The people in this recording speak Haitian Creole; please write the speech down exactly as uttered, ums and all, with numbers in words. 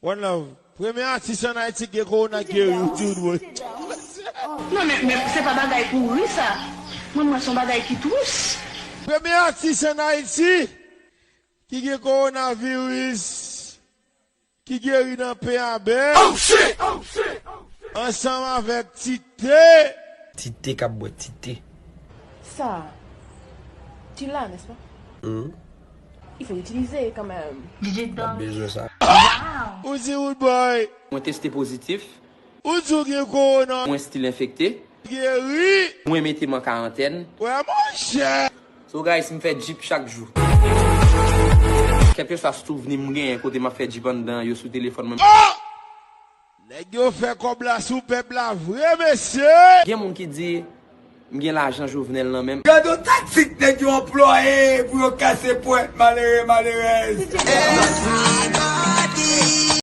One Love. Premye atis an Ayiti ki gen kowona geri, ou di w dwe. Non, men, men se pa bagay pou ri sa. Mwen, mwen, se yon bagay ki tris. Premye atis an Ayiti ki gen kowonaviris, ki geri nan Penabè, ansanm avèk Tite. Tite k ap bwè Tite. Ça, tu l'as, n'est-ce pas? Hmm. Il faut l'utiliser quand même. M ap bezwen sa. Ou di Roodboy, Mwen teste pozitif. Ou di w gen kowona. Mwen still enfekte. Geri. Mwen mete m an karantèn. Wè monchè. So guys, m fè djip chak jou. Kèlkeswa souvni m genyen kote m ap fè djip anndan yo sou telefòn mwen. Oh! Nèg yo fè kòb la sou pèp la vre, mesye. Gen moun ki di m gen lajan Jovenel nan men m. Gade yon taktik nèg yo anplwaye pou yo kase pwent malere malerèz.